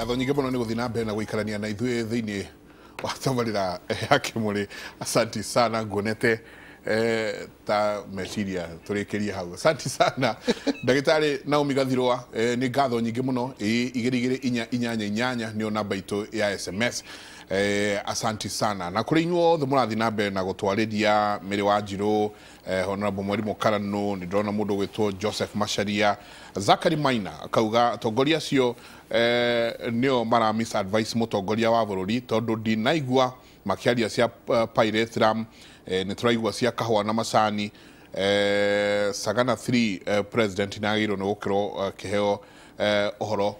Ngatho nyingĩ mũno nĩ gũthiĩ na mbere na gũikarania na ithuĩ thĩinĩ wa tabarĩra ya Kĩmũrĩ. Asanti sana, nguonete ta meciria tũrĩkĩrie hau. Asanti sana ndagĩtarĩ Naomi Gathirũa, nĩ ngatho nyingĩ mũno. 22488 nĩyo namba itũ ya SMS. Asanti sana na kũrĩ inyuothe mũrathiĩ na mbere na gũtwarĩria Mĩrĩ wa Njirũ, Honorable Mwarimũ Karanu, nĩ ndĩrona mũndũ ũgwĩtwo Joseph Macharia, Zachary Maina akauga atongoria acio nĩo mara misadvice mũtongoria wa bũrũri tondũ ndinaigua makĩaria cia pyrethrum, nĩ tũraigua cia kahũa na macani. Sagana 3 president nĩ agĩrĩirwo nĩ gũkĩrwo kĩheo ũhoro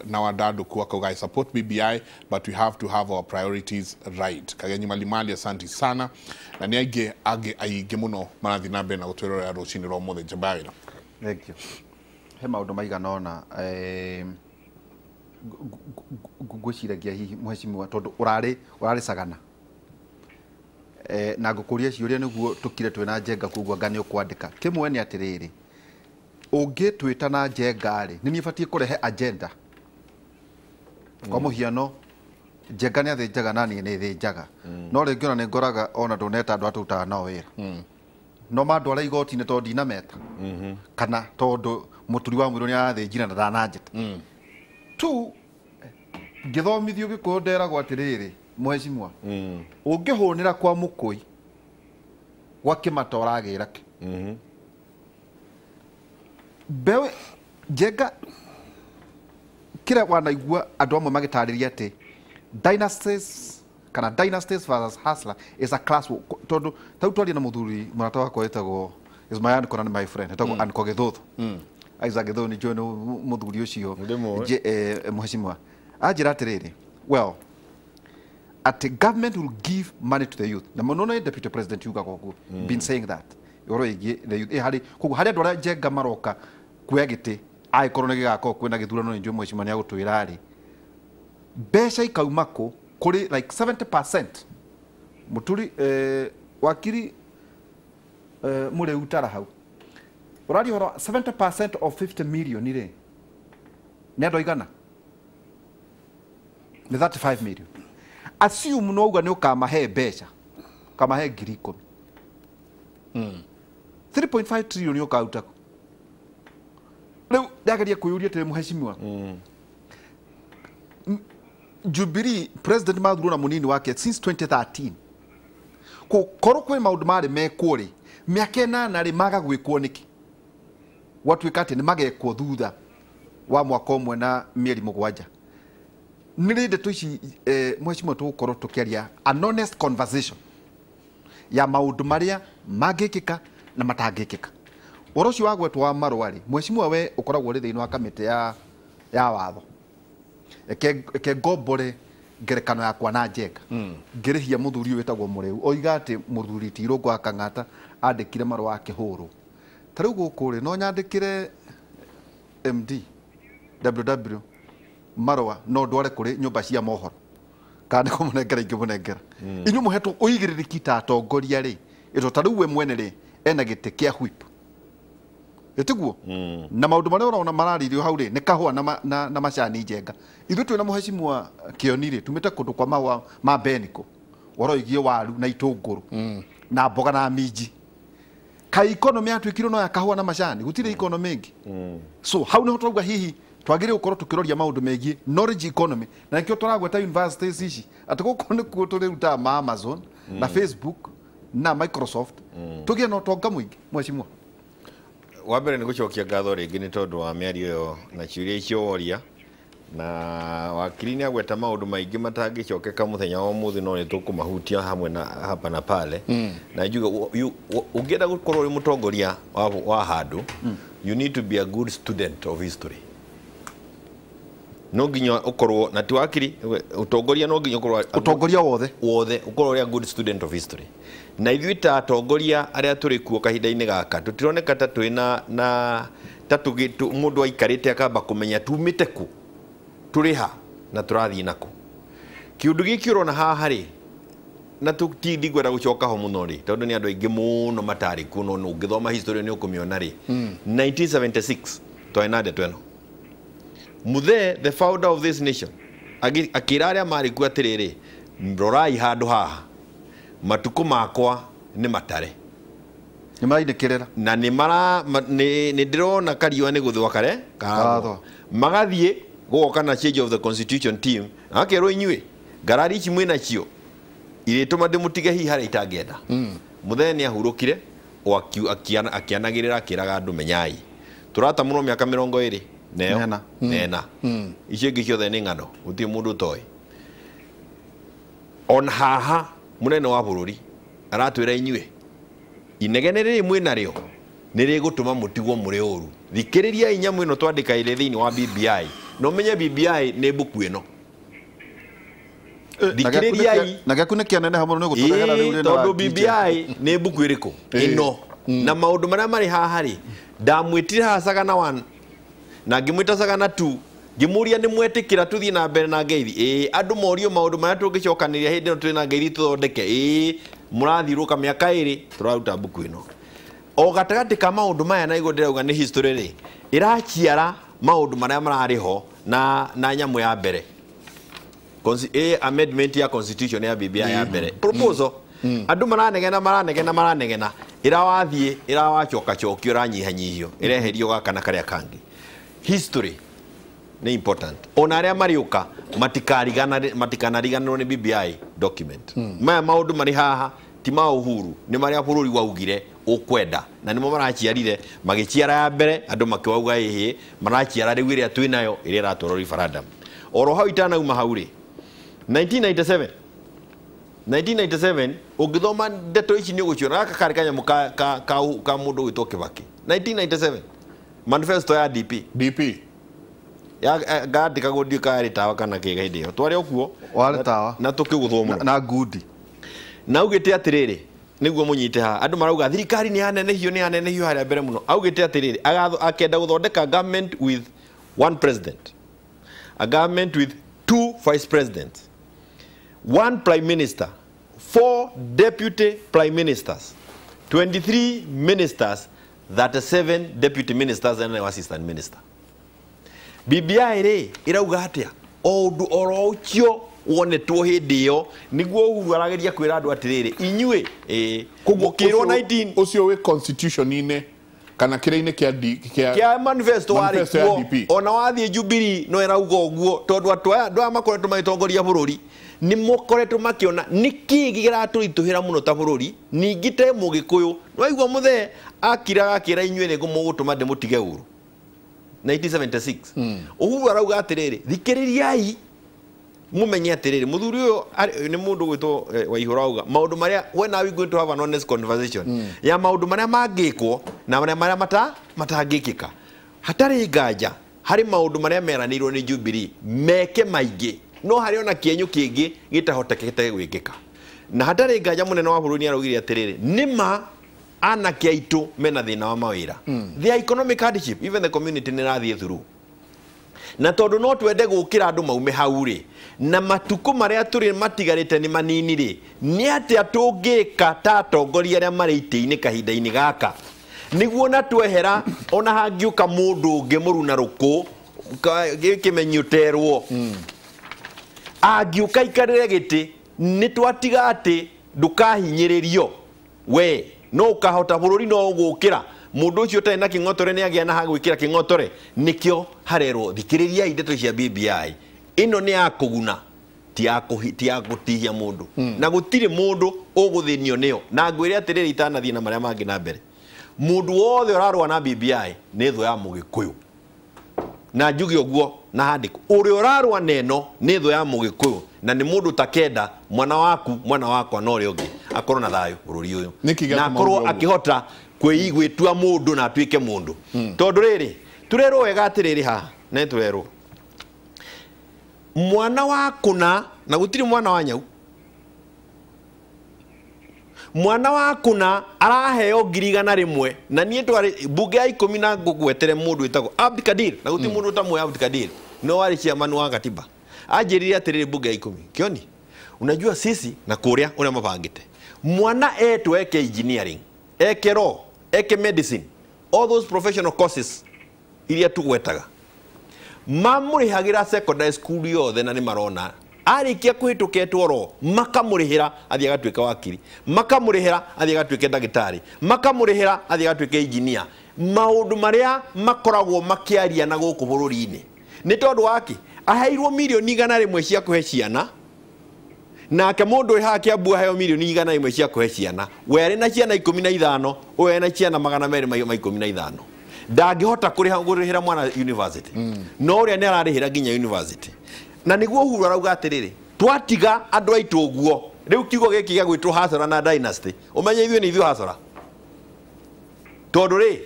na Wandandũku akauga I support BBI but we have to have our priorities right. Kagenyi Malimali, asanti sana, na nĩ aingĩ angĩ aingĩ mũno marathiĩ na mbere na gũtwĩrorera rũcinĩ rwa ũmũthĩ. Njamba ya wĩra. Thank you. He maũndũ maigana ũna ngwĩciragia hihi mheshimiwa tondũ ũrarĩ Sagana, na ngũkũria ciũria nĩguo tũkire twĩna Njenga, koguo anga nĩ ũkwandĩka. Kĩmwe nĩ atĩrĩrĩ, ũngĩtwĩta na Njenga rĩ, nĩ niĩ batiĩ kũrehe agenda? Kwa mũhiano, Njenga nĩ athĩnjaga na niĩ nĩ thĩnjaga, no rĩngĩ ona nĩ ngoraga ona ndũneta andũ atũrutaga nao wĩra, no mandwara igoti-inĩ tondũ ndinameta kana tondũ mũturi wa mũirũ nĩ arathĩnjire na ndananjĩta tu. Ngĩthomithio Gĩkũyũ nderagwo atĩrĩrĩ, mheshimiwa, ũngĩhũnĩra kwa mũkũi gwa kĩmata ũragĩra kĩ mbeũ. Njenga, kĩrĩa wanaigua andũ amwe magĩtarĩria atĩ dynasties kana dynasties versus hustler is a class war. Tondũ tau twaria na mũthuri mũrata wakwa wĩtagwo, is my uncle and my friend, etagwo Uncle Gĩthũthũ, Isaac Gĩthũthũ, nĩ njũĩ nĩ mũthuri ũcio. Ndĩmũĩ. Mheshimiwa anjĩra atĩrĩrĩ, well, atĩ government will give money to the youth, na mũno nĩ deputy president yugaga ũguo, been saying that ũhoro wĩgiĩ the youth. Harĩ koguo harĩ andũ arĩa Njenga maroka kuoya gĩtĩ angĩkorwo nĩ gĩgakorwo kwĩna gĩthurano, nĩ njũĩ mheshimiwa nĩ agũtwĩra rĩ mbeca ikauma kũ kũrĩ like 70%. Mũturi wakiri mũrĩu tara hau ũraria ũhoro 70% of 50 million rĩ, nĩ andũ aigana? Nĩ 35 million. Assume no uga nĩ ũkamahe mbeca, ũkamahe 10,000, 3.5 trillion ũkaruta kũ? Rĩu ndageria kwĩyũria atĩrĩ, mheshimiwa, Jubilee president mathurwo na mũnini wake since 2013, korwo kwĩ maũndũ marĩ mekwo rĩ, mĩaka 8 rĩ, maga gwĩkwo nĩkĩ? Gwatuĩka atĩ nĩ magekwo thutha wa mwaka ũmwe na mĩeri 7. Nĩ rĩ ndeto ici, mheshimiwa, tũgũkorwo tũkĩaria an honest conversation ya maũndũ marĩa mangĩkĩka na matangĩkĩka? Ũhoro ũcio wa gwetwo wa marũa rĩ, mheshimiwa, we ũkoragwo ũrĩ thĩinĩ wa kamĩtĩ ya watho, eke ngombore ngerekano yakwa na Njenga ngĩrĩhia mũthuri ũyũ wĩtagwo Mũrĩu oiga atĩ mũthuri ti Irũngũ wa Kang'ata andĩkire marũa akĩhũrwo. Ta rĩu gũkũ rĩ, no nyandĩkĩre MD WW marũa, no ndware kũrĩ nyũmba cia mohoro kana nĩ kũmũnengera ingĩmũnengera? Inyuĩ mũhetwo ũigĩrĩrĩki ta atongoria rĩ, ĩto ta rĩu we mwene rĩ, ena gĩtĩ kĩa whip, ĩtiguo? Na maũndũ marĩa ũrona mararirio hau rĩ, nĩ kahũa na macani. Njenga, ithuĩ twĩna mũhecimua Kĩoni rĩ, tumĩte kũndũ kwa mahũa ma Beniko, ũhoro wĩgiĩ waru na itũngũrũ na mboga na minji. Kai economy yatuĩkirwo no ya kahũa na macani, gũtirĩ economy ĩngĩ? So hau nĩho twauga hihi twagĩrĩire gũkorwo tũkĩroria maũndũ megiĩ knowledge economy, na nĩkĩo tũragweta universities ici atĩ gũkũ nĩkuo tũrĩrutaga ma Amazon na Facebook na Microsoft, tũgĩe na ũtonga mũingĩ, mheshimiwa. Wa mbere nĩ gũcokia ngatho rĩngĩ nĩ tondũ wa mĩario ĩyo na ciũria icio woria, na wakiri nĩ agweta maũndũ maingĩ matangĩcokeka mũthenya wa ũmũthĩ, no nĩ tũkũmahutia hamwe na hapa na pale. Na njuge ũngĩenda gũkorwo ũrĩ mũtongoria wa handũ, you need to be a good student of history. No nginya ũkorwo na ti wakiri ũtongoria, no nginya ũkorwo ũtongoria wothe. Wothe, ũkorwo ũrĩ a good student of history. Na ithuĩ ta atongoria arĩa tũrĩ kuo kahinda-inĩ gaka, tũtironeka ta twĩ na ta mũndũ aikarĩte akamba kũmenya tumĩte kũ, tũrĩ ha na tũrathiĩ nakũ. Kĩũndũ gĩkĩ ũrona haha rĩ, na ndikwenda gũcoka ho mũno rĩ, tondũ nĩ andũ aingĩ mũno matarĩ kuo, no ũngĩthoma history nĩ ũkũmĩona rĩ, 1976 twarĩ na ndeto ĩno. Muthee, the founder of this nation, akĩra arĩa marĩ kuo atĩrĩrĩ, rorai handũ haha, matukũ makwa nĩ matare nĩ marainĩkĩrĩra na nĩ mara nĩ ndĩrona kariũa nĩ gũthũa kare Karathũa. Magathiĩ gũgoka na change of the constitution team, akerwo inyuĩ ngarari ici mwĩ nacio irĩtũma ndĩmũtige hihi harĩa itangĩenda. Muthee nĩ ahurũkire o akĩanagĩrĩra akĩraga andũ menyai tũratamũrwo mĩaka 20 neyo Nena. Nena icio ingĩ ciothe nĩ ng'ano gũtirĩ mũndũ ũtoĩ. Ona haha mũnene wa bũrũri aratwĩra inyuĩ inegene rĩrĩ mwĩ narĩo nĩ rĩgũtũma mũtigwo mũrĩ ũru. Thikĩrĩriai nyamũ ĩno twandĩka ĩrĩ thĩinĩ wa BBI na ũmenye BBI nĩ mbuku ĩno. Thikĩrĩriai na gĩaku nĩ kĩaneneha mũno nĩ gũtũrehera rĩu Ĩĩ, rĩna tondũ BBI nĩ mbuku ĩrĩkũ ĩno na maũndũ marĩa marĩ haha rĩ ndamwĩtire haha Sagana 1 na ngĩmwĩta Sagana 2 ngĩmũria nĩ mwetĩkĩra tũthiĩ na mbere na ngeithi. Ĩĩ, andũ morio maũndũ marĩa tũngĩcokanĩria hĩndĩ ĩno twĩ na ngeithi tũthondeke. Ĩĩ, mũrathiũrũka mĩaka 2 tũraruta mbuku ĩno. O gatagatĩ ka maũndũ maya na igũrũ ndĩrauga nĩ history rĩ ĩraciara maũndũ marĩa mararĩ ho na nyamũ ya mbere. Amendment ya constitution ya BBI ya mbere proposal andũ maranegena ĩrawathiĩ ĩrawacokacokio ĩranyihanyihio ĩreherio gaka na karĩa kangĩ. History nĩ important ona arĩa marĩũka matikanariganĩrwo nĩ BBI document. Maya maũndũ marĩ haha ti ma Uhuru nĩ marĩa bũrũri waugire ũkwenda na nĩmo maraciarire magĩciara ya mbere andũ makĩwauga ĩhĩ maraciara rĩu ĩrĩa twĩ nayo ĩrĩa ĩratwarwo referendum. Oro hau itanauma hau rĩ 1997 ũngĩthoma ndeto ici nĩ ũgũciona gaka karĩ kanyamũ ka mũndũ ũgwĩtwo Kibaki. 1997 manifesto ya DP ya ngandĩkagwo ndiũ kana yarĩ tawa kana kĩ hĩndĩ ĩyo twarĩ o kuo warĩ tawa na tũkĩgũthwo mũno na ngundi na augĩte atĩrĩrĩ nĩguo mũnyite haha andũ marauga thirikari nĩ yanenehio nĩ yanenehio harĩa mbere mũno. Augĩte atĩrĩrĩ akenda gũthondeka government with one president, a government with 2 vice presidents, 1 prime minister, 4 deputy prime ministers, 23 ministers, 37 deputy ministers and an assistant minister. BBI rĩ ĩrauga atĩa o ũndũ oro ũcio wonetwo hĩndĩ ĩyo nĩguo Uhuru arageria kwĩra andũ atĩrĩrĩ inyuĩ mũkĩrwo 19 ũcio wĩ constitution-inĩ kana kĩrĩa-inĩ kĩa manifesto warĩ kuo ona wathiĩ Jubilee no ĩrauga ũguo tondũ andũ aya makoretwo magĩtongoria bũrũri nĩ mokoretwo makĩona nĩkĩĩ kĩratũritũhĩra mũno ta bũrũri ningĩ te mũgĩkũyũ nĩwaigua Muthee akiraga akĩra inyuĩ nĩ mũgũtũma ndĩmũtige ũru 1976. Uhuru arauga atĩrĩrĩ thikĩrĩriai mumenye atĩrĩrĩ mũthuri ũyũ nĩ mũndũ gwĩtwo Waihura auga maũndũ marĩa when are we going to have an honest conversation ya maũndũ marĩa mangĩkwo na marĩa matangĩkĩka. Hatarĩ nganja harĩ maũndũ marĩa meranĩirwo nĩ Jubilee meke maingĩ no harĩ ona kĩenyũ kĩngĩ gĩtahotekete gwĩkĩka. Na hatarĩ nganja mũnene wa bũrũri nĩaraugire atĩrĩrĩ nĩma anake aitũ mena thĩna wa mawĩra. Their economic hardship even the community nĩ ĩrathiĩ through. Na tondũ no twende gũkĩra andũ maume hau rĩ na matukũ marĩa tũrĩ matigarĩte nĩ manini rĩ nĩ atĩa tũngĩka ta atongoria arĩa marĩ itĩ-inĩ kahinda-inĩ gaka nĩguo na twehera ona hangĩũka mũndũ ũngĩ mũruna rũkũ gĩkĩmenyi ũterwo angĩũka aikarĩre gĩtĩ nĩ twatiga atĩ ndũkahinyĩrĩrio we no ũkahota bũrũri no ũgũkĩra mũndũ ũcio ũtarĩ na kĩng'otore nĩ agĩa na ha gwĩkĩra kĩng'otore nĩkĩo harerwo thikĩrĩriai ndeto cia BBI ĩno nĩ ya kũguna ti ya gũtihia mũndũ na gũtirĩ mũndũ ũgũthĩnio nĩyo. Na ngwĩre atĩrĩrĩ itanathiĩ na marĩa mangĩ na mbere mũndũ wothe ũrarũa na BBI nĩ thũ ya mũgĩkũyũ na njuge ũguo na handĩko ũrĩa ũrarũa na ĩno nĩ thũ ya mũgĩkũyũ na nĩ mũndũ takenda mwana waku mwana wakwa na ũrĩa ũngĩ akorwo na thayũ bũrũri ũyũ na akorwo akĩhota kwĩigwĩtua mũndũ na atuĩke mũndũ. Tondũ rĩrĩ tũrerwo wega atĩrĩrĩ haha na tũrerwo mwana wa kũna na gũtirĩ mwana wa nyau mwana wa kũna araheo 100,000 na niĩ twarĩ bunge ya 10 na ngũgwetere mũndũ wĩtagwo Abdikadir na gũtirĩ mũndũ ũtamũĩ Abdikadir no warĩ chairman wa katiba anjĩrire atĩrĩrĩ bunge ya 10 Kioni unajua sisi na kũrĩa ũrĩa mabangĩte mwana etwo eke engineering eke law eke medicine all those professional courses iria tugwetaga Mamũrĩhagĩra secondary school yothe na nĩ marona arĩkia kũhĩtũka etwo makamũrĩhĩra athiĩ agatuĩke wakiri, makamũrĩhĩra athiĩ agatuĩke ndagĩtarĩ, makamũrĩhĩra athiĩ agatuĩke engineer. Maũndũ marĩa makoragwo makĩaria na gũkũ bũrũri-inĩ nĩ tondũ wake aheirwo milioni 100 cia kũhe ciana, nake mũndũ wĩ haha Kiambu aheo milioni 100 cia kũhe ciana, we arĩ na ciana 15, ũyũ ena ciana 215, ndangĩhota kũrĩhĩra mwana university, no ũrĩa nĩ ararĩhĩra nginya university. Na nĩguo Uhuru arauga atĩrĩrĩ, twatiga andũ aitũ ũguo rĩu kiugo gĩkĩ gĩa gwĩtwo hasara na dynasty, ũmenye ithuĩ nĩ ithuĩ hasara, tondũ rĩ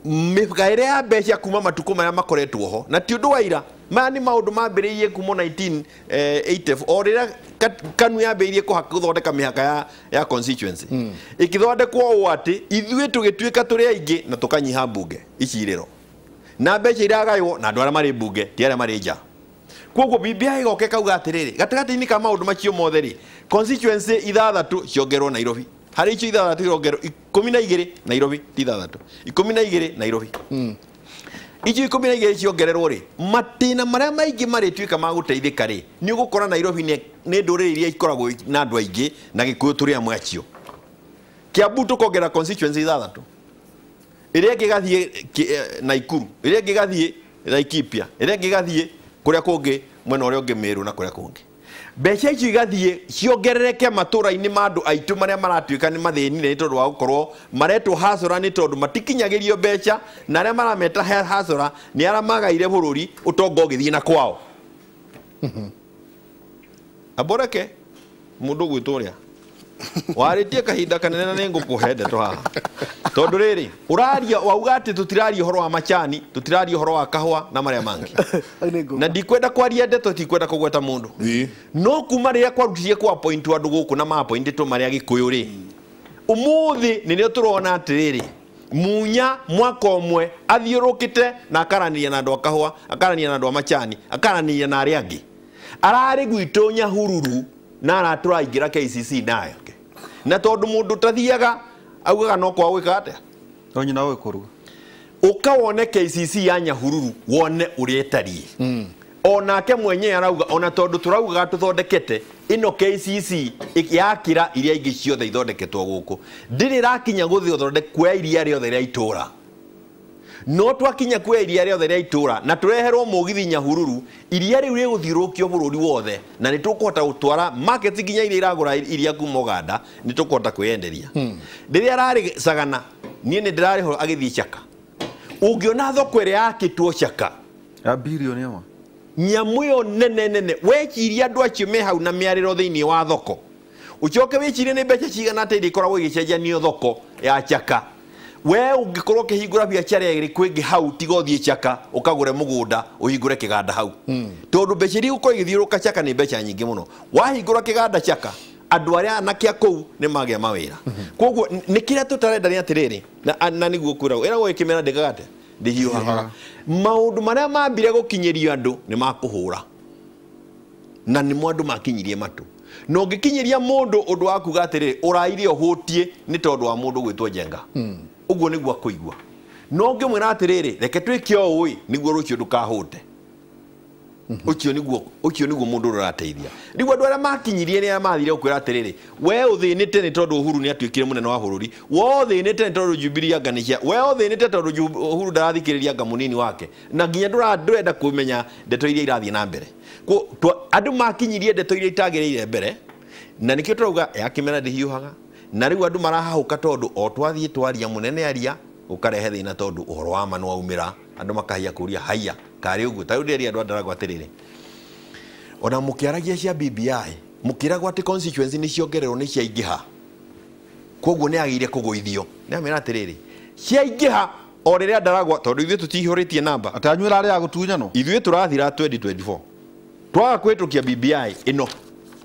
mĩgaĩre ya mbeca kuma matukũ marĩa makoretwo ho na ti ũndũ wa ira. Maya nĩ maũndũ mambĩrĩirie kuma 1984 o rĩrĩa KANU yambĩrĩirie gũthondeka mĩhaka ya constituency, ĩkĩthondekwo ũũ atĩ ithuĩ tũgĩtuĩka tũrĩ aingĩ na tũkanyiha mbunge icirĩro, na mbeca iragaywo na andũ arĩa marĩ mbunge ti arĩa marĩ nja. Koguo BBI ĩgoka ĩkauga atĩrĩrĩ, gatagatĩ-inĩ ka maũndũ macio mothe rĩ, constituency 6 ciongerwo Nairobi, harĩ icio 6 irongerwo 12 Nairobi, ti 6, 12 Nairobi. Icio 12 ciongererwo rĩ, matĩna marĩa maingĩ marĩtuĩka ma gũteithĩka rĩ, nĩ ũgũkora Nairobi nĩ ndũrĩrĩ iria ikoragwo na andũ aingĩ na Gĩkũyũ tũrĩ amwe acio. Kiambu tũkongerera constituency 6, ĩrĩa ĩngĩ ĩgathiĩ Naikuru, ĩrĩa ĩngĩ ĩgathiĩ Laikipia, ĩrĩa ĩngĩ ĩgathiĩ kũrĩa kũngĩ mwena ũrĩa ũngĩ Meru na kũrĩa kũngĩ. Mbeca icio igathiĩ ciongerereke matũra-inĩ ma andũ aitũ marĩa maratuĩka nĩ mathĩnire nĩ tondũ wa gũkorwo maretwo hasara, nĩ tondũ matikinyagĩrio mbeca, na arĩa marameta hasara nĩ arĩa magaire bũrũri ũtonga ũgĩthiĩ na kwao. Amboreke mũndũ ũgwĩtwo ũrĩa warĩtie kahinda kanene na nĩ ngũkũhe ndeto haha, tondũ rĩrĩ ũraria wauga atĩ tũtiraria ũhoro wa macani, tũtiraria ũhoro wa kahũa na marĩa mangĩ, na ndikwenda kwaria ndeto, tikwenda kũgweta mũndũ, no kuma rĩrĩa kwarutirie kwa appoint andũ gũkũ na ma-appointĩtwo marĩa Gĩkũyũ rĩ, ũmũthĩ nĩrĩo tũrona atĩrĩrĩ, Munya mwaka ũmwe athiũrũkĩte na akaranĩria na andũ a kahũa, akaranĩria na andũ a macani, akaranĩria na arĩa angĩ, ararĩ gwitũ Nyahururu na aratũraingĩra KCC nayo, na tondũ mũndũ tathiaga augaga no kwa gwĩka atĩa, no nyina ũĩ kũruga, ũka wone KCC ya Nyahururu wone ũrĩa ĩtariĩ. Onake mwenyewe arauga ona tondũ tũraugaga tũthondekete ĩno KCC yakĩra iria ingĩ ciothe ithondeketwo gũkũ, ndĩrĩ ĩrakinya gũthondekwo kuoya iria rĩothe rĩa itũra, no twakinya kuoya iria rĩothe rĩa itũra na tũreherwo mũgithi Nyahururu, iria rĩu rĩgũthiũrũrũkio bũrũri wothe na nĩ tũkũhota gũtwara market nginya iria iragũra iria kuma Uganda, nĩ tũkũhota kwĩyenderia. Rĩrĩa ararĩ Sagana, niĩ nĩ ndĩrarĩ ho agĩthiĩ Chaka, ũngĩona thoko ĩrĩa yakĩtwo Chaka ya bilioni ĩmwe, nyamũ ĩyo nene nene, weciria andũ acio me hau na mĩarĩro thĩinĩ wa thoko, ũcoke wĩcirie nĩ mbeca cigana atĩa iria ikoragwo igĩcenjanio thoko ya Chaka. We ũngĩkorwo ũkĩhingũra biacara ĩrĩkũ ĩngĩ hau tiga ũthiĩ Chaka ũkagũre mũgũnda ũhingũre kĩganda hau, tondũ mbeca iria igũkorwo igĩthiũrũrũka Chaka nĩ mbeca nyingĩ mũno. Wahingũra kĩganda Chaka, andũ arĩa anake a kũu nĩ magĩa mawĩra. Koguo nĩ kĩrĩa tũtarenda nĩ atĩrĩrĩ, na nĩguo kwĩragwo ĩragwo ĩkĩmera ndĩkaga atĩa, ndĩhiũhaga. Maũndũ marĩa mambire gũkinyĩrio andũ nĩ makũhũra, na nĩmo andũ makinyirie matũ. Na ũngĩkinyĩria mũndũ ũndũ wa kuga atĩrĩrĩ, ũraire ũhũtie nĩ tondũ wa mũndũ gwĩtwo Njenga, ũguo nĩguo akũigua. No ũngĩmwĩra atĩrĩrĩ, reke twĩke ũũ ĩ, nĩguo rũciũ ndũkahũte, ũcio nĩguo mũndũ ũrĩa ũrateithia. Rĩu andũ arĩa makinyirie nĩ arĩa mathire gũkwĩra atĩrĩrĩ, we ũthĩnĩte nĩ tondũ Uhuru nĩ atuĩkire mũnene wa bũrũri, we ũthĩnĩte nĩ tondũ Jubilee anga nĩ cia, we ũthĩnĩte tondũ Uhuru ndarathikĩrĩria anga mũnini wake, na nginya ndũrenda kũmenya ndeto iria irathiĩ na mbere. Andũ makinyirie ndeto iria itagĩrĩire mbere, na nĩkĩo tũrauga ya kĩmera ndĩhiũhaga, na rĩu andũ marahahũka tondũ o twathiĩ twaria mũnene aria ũkarehe thĩna, tondũ ũhoro wa ma nĩwaumĩra, andũ makahia kũria haiya karĩ ũguo. Ta rĩu ndĩreria andũ a Ndaragwa atĩrĩrĩ, ona mũkĩaragia cia BBI mũkĩragwo atĩ constituency nĩ ciongererwo nĩ ciaingĩha, koguo nĩ agĩire kũgũithio. Nĩ amera atĩrĩrĩ, ciaingĩha o rĩrĩa Ndaragwa, tondũ ithuĩ tũtihũrĩtie namba, atanyuĩra arĩa agũtunyanwo, ithuĩ tũrathira 2024 twaga kũhĩtũkia BBI ĩno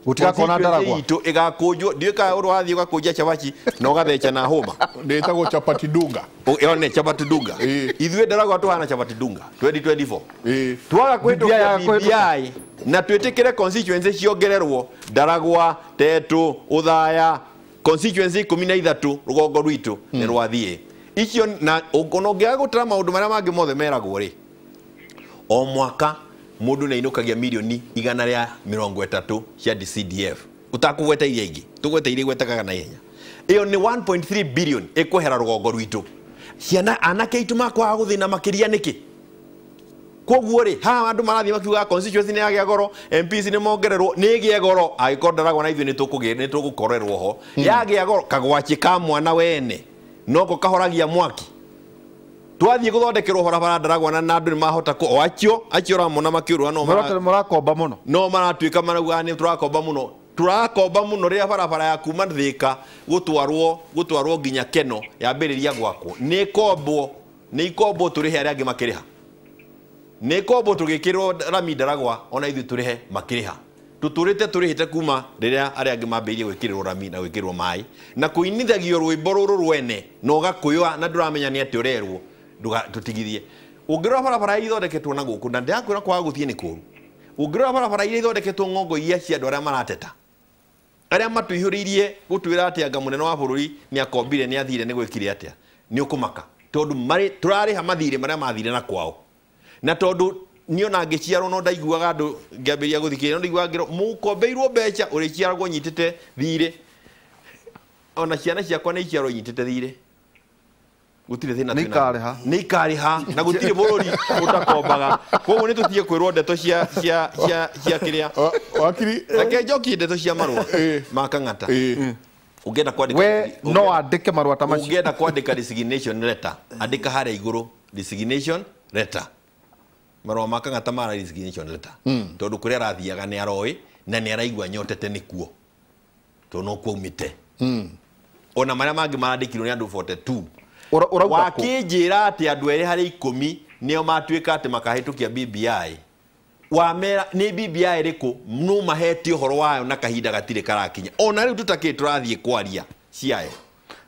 gũtigakona Ndaragwa itũ ĩgakũnjwo, ndiũĩ kana ũrĩa wathiĩ ũgakũnja cabaci na ũgatheca na hũma, ndĩtagwo chapati dunga, yone chapati dunga. Ithuĩ Ndaragwa tũhana chapati dunga 2024 twaga kũhĩtũkia BBI na twĩtĩkĩre constituency ciongererwo Ndaragwa, Tetu, Othaya, constituency 13 rũgongo rwitũ nĩ rwathiĩ icio. Na ona ũngĩaga gũtara maũndũ marĩa mangĩ mothe meragwo rĩ, O mwaka mũndũ nĩ ainũkagia mirioni 130 cia CDF. Utakugweta iria ingĩ, tũgwete iria igwetekaga na ihenya. Ĩyo nĩ 1.3 billion ĩkwehera rũgongo rwitũ. Ciana anake aitũ makwaga gũthĩna makĩria nĩkĩ? Koguo rĩ, haha andũ marathiĩ makiugaga constituency nĩ yagĩa goro, MPs nĩ mongererwo, nĩ ĩgĩe goro, angĩkorwo Ndaragwa na ithuĩ nĩ tũgũkorerwo ho. Yagĩa goro, kagwachĩ ka mwana wene noko kahoragia mwaki. Twathiĩ gũthondekerwo barabara Ndaragwa na andũ nĩ mahota o acio ũramona makĩũrũra no mũrakomba mũno. No maratuĩka marauga nĩ tũrakomba mũno. Tũrakomba mũno rĩrĩa barabara ya kuma Thika gũtwarwo nginya Keno yambĩrĩria gwakwo. Nĩ ikombo tũrĩhe arĩa angĩ makĩrĩha. Nĩ kombo tũgĩkĩrwo rami Ndaragwa ona ithuĩ tũrĩhe makĩrĩha. Tũtũrĩte tũrĩhĩte kuma rĩrĩa arĩa angĩ mambĩrĩirie gwĩkĩrĩrwo rami na gwĩkĩrĩrwo maĩ na kũinithagio rwĩmbo rũrũ rwene na ũgakũyũa na ndũramenya nĩ atĩ ũrerwo tũtigithie. Ũngĩrora barabara iria ithondeketwo na gũkũ na ndĩrakwĩra kwaga gũthiĩ nĩ kũũru. Ũngĩrora barabara iria ithondeketwo ng'ongo iria cia andũ arĩa marateta arĩa matũihũrĩirie gũtwĩra atĩ anga mũnene wa bũrũri nĩ akombire nĩ athire nĩ gwĩkire atĩa nĩ ũkũmaka tondũ tũrarĩha mathirĩ marĩa mathire na kwao. Na tondũ niĩ ona ngĩciarwo no ndaiguaga andũ ngĩambĩrĩria gũthikĩrĩria no ndaiguaga ngĩrwo mũkombeirwo mbeca ũrĩciaragwo nyitĩte thirĩ. Ona ciana ciakwa nĩ iciarwo nyitĩte thirĩ. Gũtirĩ thĩna twĩna. Nĩ ikarĩha na gũtirĩ bũrũri ũtakombaga. Koguo nĩ tũtige kwĩrwo ndeto cia kĩrĩa. Wakiri reke njokie ndeto cia marũa ma Kang'ata. Ũngĩenda kwandĩka we no andĩke marũa ta macio. Ũngĩenda kwandĩka resignation letter, andĩka harĩa igũrũ resignation letter. Marũa ma Kang'ata mara resignation letter. Tondũ kũrĩa arathiaga nĩ aroĩ na nĩ araigua nyotete nĩkuo. Tondũ no kuo aumĩte. Ona marĩa mangĩ marandĩkirwo nĩ andũ 42. Wakĩnjĩra atĩ andũ erĩ harĩ 10 nĩo matuĩka atĩ makahĩtũkia BBI. Wamera nĩ BBI ĩrĩkũ no mahete ũhoro wayo na kahinda gatirĩ karakinya. Ona rĩu tũtakĩrĩ tũrathiĩ kwaria ciayo.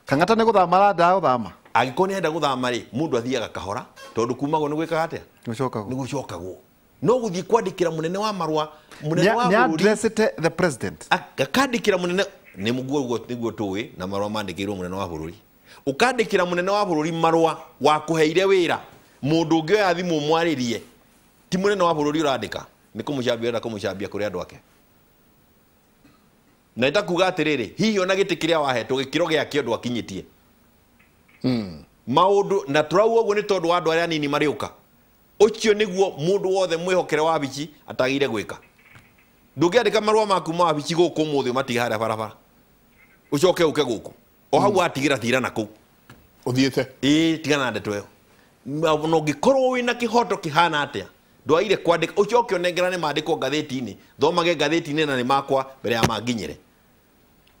Kang'ata nĩ gũthama arandaga gũthama. Angĩkorwo nĩ arenda gũthama rĩ, mũndũ athiaga kahora tondũ kumagwo nĩ gwĩkaga atĩa? Nĩ gũcokagwo. No gũthiĩ kwandĩkĩra mũnene wa marũa, mũnene wa bũrũri. Nĩ addressĩte the president. Akandĩkĩra mũnene nĩ mũguo nĩguo tũĩ na marũa mandĩkĩirwo mũnene wa bũrũri. Ũkandĩkĩra mũnene wa bũrũri marũa wakũheire wĩra mũndũ ũngĩ oya thimũ mwarĩrie ti mũnene wa bũrũri ũrandĩka nĩ kũmũcambia ũrenda kũmũcambia kũrĩ andũ ake. Na itakuga atĩrĩrĩ hihi ona gĩtĩ kĩrĩa wahetwo gĩkĩro gĩake ũndũ akinyĩtie. Maũndũ na tũrauga ũguo nĩ tondũ wa andũ arĩa anini marĩũka. Ũcio nĩguo mũndũ wothe mwĩhokere wa wabici atagĩrĩire gwĩka. Ndũngĩandĩka marũa maku ma wabici gũkũ ũmũthĩ ũmatige harĩa barabara ũcoke ũke gũkũ o hau watigĩra thira na kũu ũthiĩte. Ĩĩ tigana na ndeto ĩyo. Na ũngĩkorwo wĩna kĩhoto kĩhana atĩa ndwagĩrĩire kwandĩka ũcoke ũnengerane mandĩko ngathĩti-inĩ thomage ngathĩti-inĩ na nĩ makwa mbere ya manginyĩre.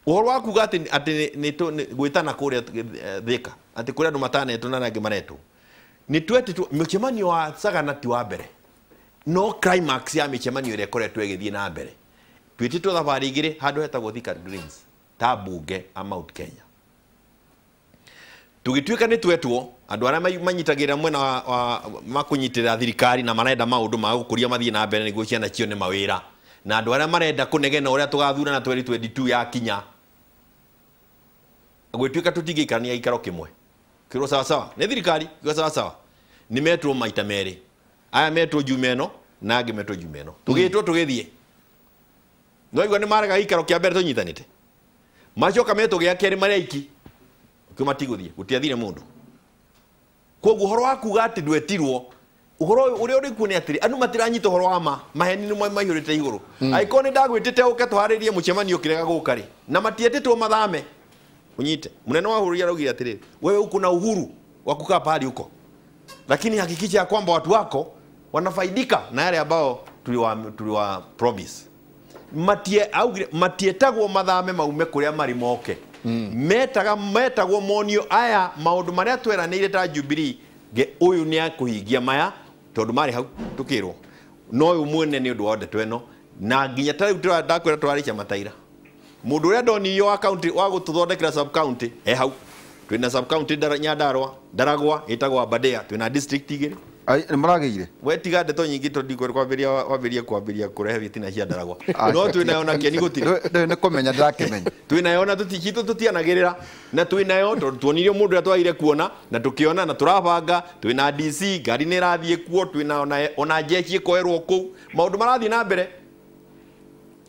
Ũhoro wa kuga atĩ nĩ gwĩtana kũrĩa Thika atĩ kũrĩa andũ matanetwo na arĩa angĩ maretwo nĩ twetĩtwo mũcemanio wa Sagana ti wa mbere no climax ya mĩcemanio ĩrĩa ĩkoretwo ĩgĩthiĩ na mbere. Twĩtĩtwo thabarĩ igĩrĩ handũ hetagwo Thika Greens ta mbunge a Mount Kenya. Tũgĩtuĩka nĩ twetwo andũ arĩa manyitagĩrĩra mwena wa makũnyitĩrĩra thirikari na marenda maũndũ ma gũkũria mathiĩ na mbere nĩguo ciana cione mawĩra na andũ arĩa marenda kũnegena ũrĩa tũgathurana 2022 yakinya gwĩtuĩka tũtingĩikarania gĩikaro kĩmwe kĩrwo sawa sawa nĩ thirikari kĩrwo sawa sawa nĩ metwo maita merĩ aya metwo njume ĩno na angĩ metwo njume ĩno tũgĩtwo tũgĩthiĩ no igua nĩ marega gĩikaro kĩa mbere tũnyitanĩte macoka metwo gĩa kerĩ marĩ aiki kĩo matigũthiĩ gũtiathire mũndũ. Koguo ũhoro wa kuga atĩ ndwetirwo ũhoro ũrĩa ũrĩ kuo nĩ atĩrĩ andũ matiranyita ũhoro wa ma maheni nĩ maihũrĩte igũrũ. Angĩkorwo nĩ ndagwĩtĩte ũke tũharĩrie mũcemanio ũkĩrega gũka rĩ na matietĩtwo mathame unyite mũnene wa bũrũri araugire atĩrĩrĩ wewe uko na uhuru wa kukaa pahali uko lakini hakikisha ya kwamba watu wako wanafaidika na yale ambao tuliwa promise. Matietagwo mathame maume kũrĩa marĩ moke. Metagwo monio aya maũndũ marĩa tweranĩire ta Jubilee ũyũ nĩ akũhingia maya tondũ marĩ hau tũkĩrwo no ũyũ mwene nĩ ũndũ wa ndeto ĩno na nginya ta rĩu ndakwĩra tũrarĩ mataira mũndũ ũrĩa ndonirio wa county wa gũtũthondekera sub county he hau twĩna sub county Nyandarua Ndaragwa ĩtagwo Aberdare twĩna district igĩrĩ Nĩ mũragĩire we tiga ndeto nyingĩ tondũ ndikwenda kwambĩrĩria kwambĩrĩria kũrehe bitina cia ndaragwa no twĩnayo na kĩeni gũtirĩ. Nĩ kũmenya ndĩrakĩmenya. Twĩnayo na tũticitũ tũtianagĩrĩra na twĩnayo tondũ tuonirio mũndũ ũrĩa twagire kuona na tũkĩona na tũrabanga. Twĩna DC ngari nĩ ĩrathiĩ kuo, twĩna ona jeshi ĩkoerwo kũu, maũndũ marathiĩ na mbere.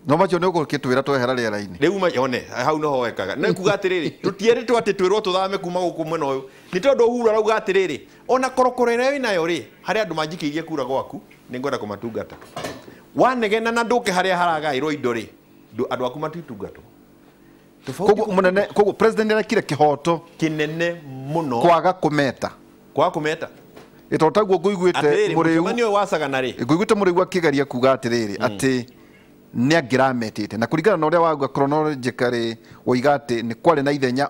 No macio nĩ ũgũkĩtwĩra twehera rĩera-inĩ. Rĩu one hau noho wekaga nĩ kuga atĩrĩrĩ, tũtierĩtwo atĩ twĩrwo tũthame kuma gũkũ mwena ũyũ nĩ tondũ Uhuru arauga atĩrĩrĩ, ona korokoro ĩrĩa wĩnayo rĩ, harĩ andũ manjikĩirie kura gwaku nĩ ngwenda kũmatungata. Wanegena na ndũke harĩa haragaĩrwo indo rĩ, andũ aku matitungatwo. Koguo mũnene, koguo president arekire kĩhoto kĩnene mũno kwaga kũmeta. Kwaga kũmeta. Ĩtondũ taguo ngũiguĩte mũrĩu mũcemanio ũyũ wacagana rĩ, ngũiguĩte mũrĩu akĩgeria kuga atĩrĩrĩ atĩ nĩ angĩrametĩte na kũringana na ũrĩa wauga chronologically woiga atĩ nĩ kwarĩ na ithenya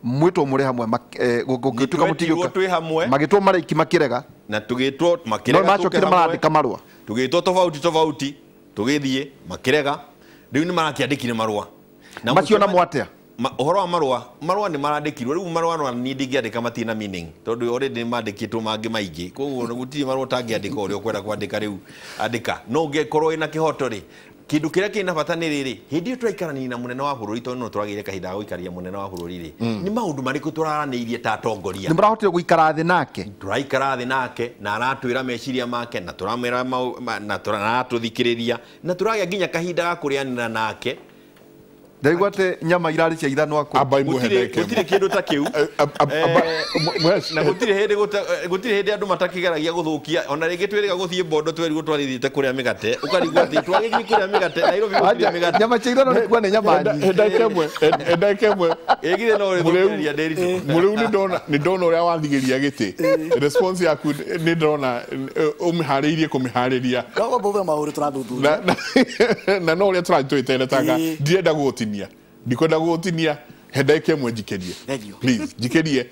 mwĩtwo mũrĩ hamwe gũgĩtuĩka mũtigĩũka twĩ hamwe magĩtwo marĩki makĩrega na tũgĩtwo makĩrega no macokire marandĩka marũa tũgĩtwo tofauti tofauti tũgĩthiĩ makĩrega rĩu nĩ marakĩandĩkire marũa na macio namo atĩa ũhoro wa marũa marũa nĩ marandĩkirwo rĩu marũa no niĩ ndingĩandĩka matirĩ na meaning tondũ already nĩ mandĩkĩtwo mangĩ maingĩ koguo gũtirĩ marũa ũtangĩandĩka ũrĩa ũkwenda kwandĩka rĩu andĩka no ũngĩkorwo wĩna kĩhoto rĩ kĩndũ kĩrĩa kĩna bata nĩ rĩrĩ hĩndĩ ĩyo tũraikarania na mũnene wa bũrũri tondũ no tũragĩire kahinda ga gũikaria mũnene wa bũrũri rĩ nĩ maũndũ marĩkũ tũraranĩirie ta atongoria nĩ mũrahotire gũikara thĩ nake tũraikara thĩ nake na aratwĩra meciria make na tũramwĩra na aratũthikĩrĩria na tũragĩa nginya kahinda ga kũrĩanĩra nake. Ndaigua atĩ nyama irarĩ cia ithanwa kũ gũtirĩ kĩndũ ta kĩu na gũtirĩ hĩndĩ andũ matakĩgeragia gũthũkia ona rĩngĩ twĩrĩga gũthiĩ Bondo twerirwo twarĩthiĩte kũrĩa mĩgate ũkarigwo atĩ twagĩthiĩ kũrĩa mĩgate Nairobi gũtirĩ mĩgate nyama cia ithanwa nĩ kuga nĩ nyama nyingĩ ndagĩka ĩmwe ĩgithĩ no ũrĩthũkĩrĩria Ndĩritũ mũrĩu nĩ ndona ũrĩa wathigĩria gĩtĩ response yaku nĩ ndona ũmĩharĩirie kũmĩharĩria no mbũthĩ maũndũ tũrathuthuria na no ũrĩa tũrathiĩ tũgĩteretaga ndirenda gũgũtinia ndikwenda gũgũtinia he ndagĩka ĩmwe njikĩrie please njikĩrie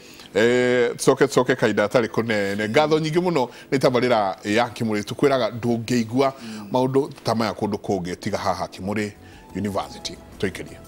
tũcoke kahinda gatarĩ kũnene ngatho nyingĩ mũno nĩ tabarĩra ya Kĩmũrĩ tũkwĩraga ndũngĩigua maũndũ ta maya kũndũ kũngĩ tiga haha Kĩmũrĩ University tũikĩrie.